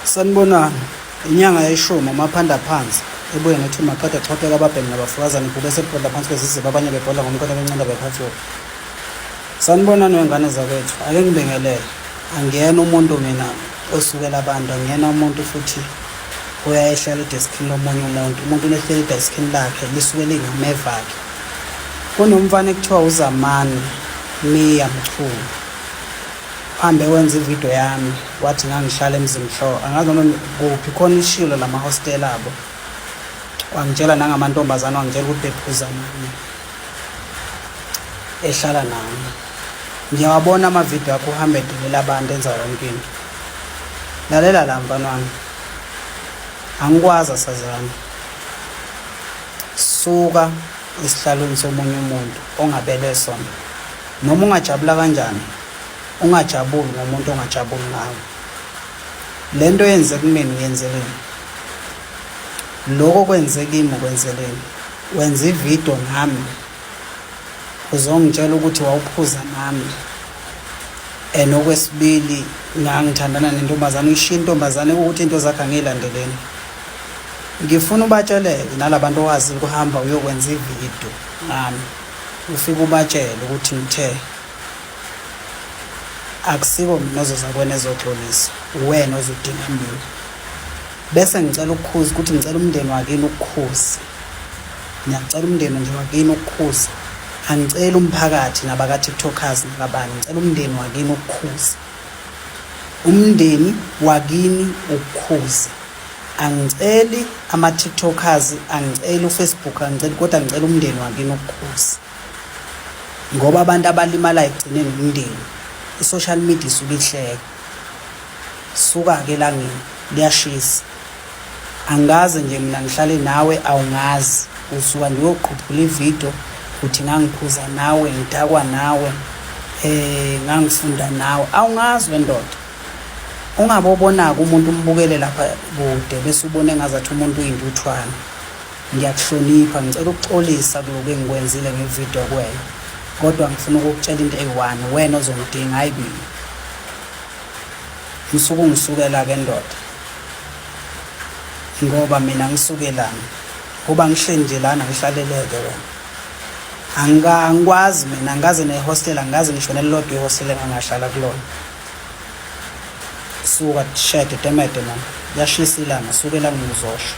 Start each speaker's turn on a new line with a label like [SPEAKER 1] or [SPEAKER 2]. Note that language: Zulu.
[SPEAKER 1] Sanibonani. Inyanga yeshumi umaphanda phansi ebuye ngethi maqeda chopheka ababhemi nabafukazane ibhubesi elibhodla phansi kweziziba abanye bebhodla ngomkhonto bencinda bephathule. Sanibonani wengane zakwethu ake ngibingelele. Angiyena umuntu mina osukela abantu, angiyena umuntu futhi oyaye ehlala edeskini lomunye umuntu. Umuntu unehleli edeskini lakhe lisuke lingameva akhe. Kunomfana ekuthiwa uZamani Miya Mchunu. Uhambe wenza ividiyo yami wathi ngangihlala eMzimhlo angazi noma kuphi khona ishilo lamahostela abo. Wangitshela nangamantombazane wangitshela ukuthi bephuza nami ehlala nami. Ngiyawabona amavidiyo akho uhambe edelela abantu enza yonke into. Lalela la mfana wami. Angikwazi asazana. Suka esihlalweni somunye umuntu ongabelwe sona. Noma ungajabula kanjani, ungajabuli ngomuntu ongajabuli ngawe. Le nto yenze kumina uyenzeleni? Lokho okwenze kimi ukwenzeleni? Wenza ividiyo ngami uzongitshela ukuthi wawuphuza nami and okwesibili ngangithandana nentombazane uyishiya intombazane ukuthi into zakhe angiyilandeleni ngifuna ubatsheleke nalabantu owazi ukuhamba uyokwenza ividiyo ngami ufike ubatshele ukuthi ngithe akusiko mina ozoza kuwena ezoxolisa uwena ozodinga mina bese ngicela ukukhuza ukuthi ngicela umndeni wakini ukukhuza ngiyacela umndeni nje wakini ukukhuza angiceli umphakathi nabaka-tiktokers nakabani ngicela umndeni wakini ukukhuza umndeni wakini ukukhuza angiceli ama-tiktokers angiceli ufacebook angiceli kodwa ngicela umndeni wakini ukukhuza ngoba abantu abalimalayo ekugcineni umndeni i-social media isuke ihleka suka-ke elangeni liyashisa angikaze nje mina ngihlale nawe awungazi usuka nje uyoqhuphula ividiyo uthi ngangiphuza nawe ngidakwa nawe eh ngangifunda nawe awungazi wendoda ungabe ubonaka umuntu umbukele lapha kude bese ubone ngazathi umuntu uyintuthwane ngiyakuhlonipha ngicela ukuxolisa kulokhu engikwenzile ngevidiyo kuwena kodwa ngifuna ukukutshela into eyi-one wena ozongidinga hayi mina ngisuke ungisukela ke ndoda ngoba mina ngisukelani ngoba ngihleli nje lana ngihlaleleke wena angikwazi mina angikaze nehostela angikaze ngisho nelilodwa ihostela engangahlala kulona suka shede demede man liyashisa ilanga suke elangeni uzosho.